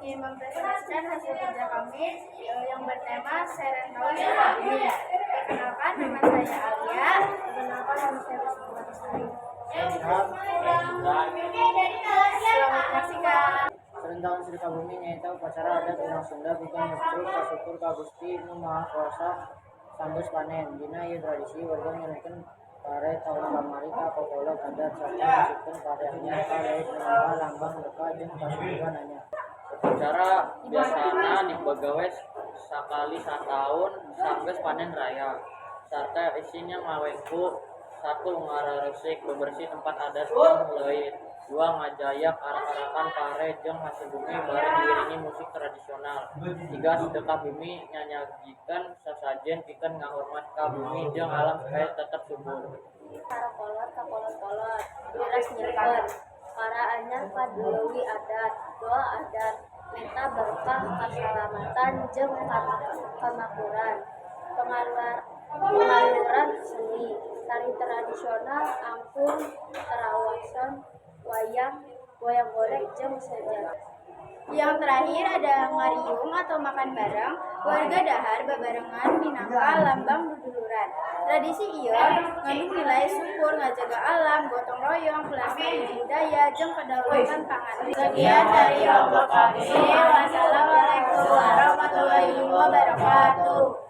Ingin mempresentasikan hasil kerja kami yang bertema Seren Taun Sukabumi. Perkenalkan, nama saya Alia. Perkenalkan, nama saya Rusmawati Sari. Saya Ilham. Saya Gibran. Selamat menyaksikan. Seren Taun Sedekah Bumi nyaeta upacara adat urang Sunda pikeun nyukur kasukur ka Gusti Nu Maha Kuasa sanggeus panen. Dina ieu tradisi, warga nyerahkeun pare taun kamari ka kokolot adat sarta ngasupkeun pare anyar ka leuit minangka lambang berkah jeung kasuburan anyar. Upacara biasana dipagawe sakali sataun sanggeus panen raya. Sarta isina ngawengku: 1. Ngararesik, bebersih tempat adat jeung leuit. 2. Ngajayak arak-arakan pare jeung hasil bumi bari diiringi musik tradisional. 3. Sedekah bumi, nyanyagikeun sasajen pikeun ngahormat ka bumi jeung alam supaya tetep subur. Karakolot ka kolot-kolot, miras nyeukeun, karanyar ka leuwi adat, doa adat, menta berkah kasalamatan jeung kamakmuran. Pangaluaran seni, tari tradisional, angklung, karawitan, wayang, wayang golek jeung sejen. Yang terakhir ada ngariung atau makan bareng, warga dahar babarengan minangka lambang duduluran. Tradisi ieu ngandung nilai syukur, ngajaga alam, gotong royong, pelestarian budaya, jeung kedaulatan pangan. Sekian dari kelompok kami. Wassalamualaikum warahmatullahi wabarakatuh.